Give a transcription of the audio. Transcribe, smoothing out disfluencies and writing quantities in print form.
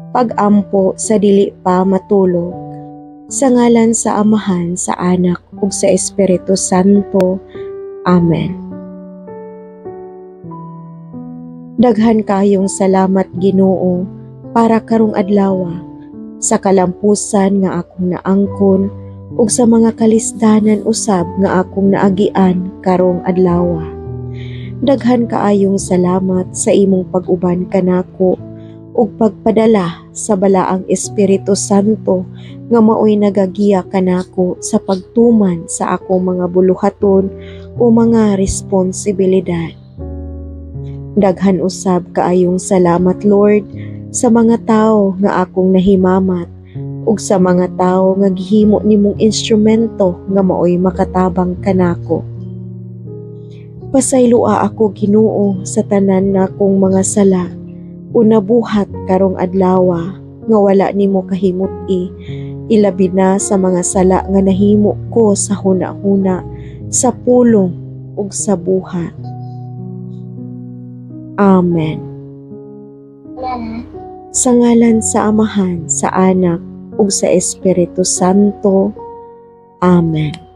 Pag-ampo sa dili pa matulog. Sa ngalan sa Amahan, sa Anak ug sa Espiritu Santo. Amen. Daghan kaayong salamat, Ginoo, para karong adlaw, sa kalampusan nga akong naangkon ug sa mga kalisdanan usab nga akong naagian karong adlaw. Daghan kaayong salamat sa imong pag-uban kanako ug pagpadala sa Balaang Espiritu Santo nga maoy nagagiya kanako sa pagtuman sa akong mga buluhaton o mga responsibilidad. Daghan usab kaayong salamat, Lord, sa mga tawo nga akong nahimamat ug sa mga tawo nga gihimo nimong instrumento nga maoy makatabang kanako. Pasayloa ako, Ginoo, sa tanan nakong mga sala o nabuhat karong adlawa nga wala nimo kahimut-i, ilabi na sa mga sala nga nahimo ko sa huna-huna, sa pulong ug sa buhat. Amen. Sa ngalan sa Amahan, sa Anak ug sa Espiritu Santo. Amen.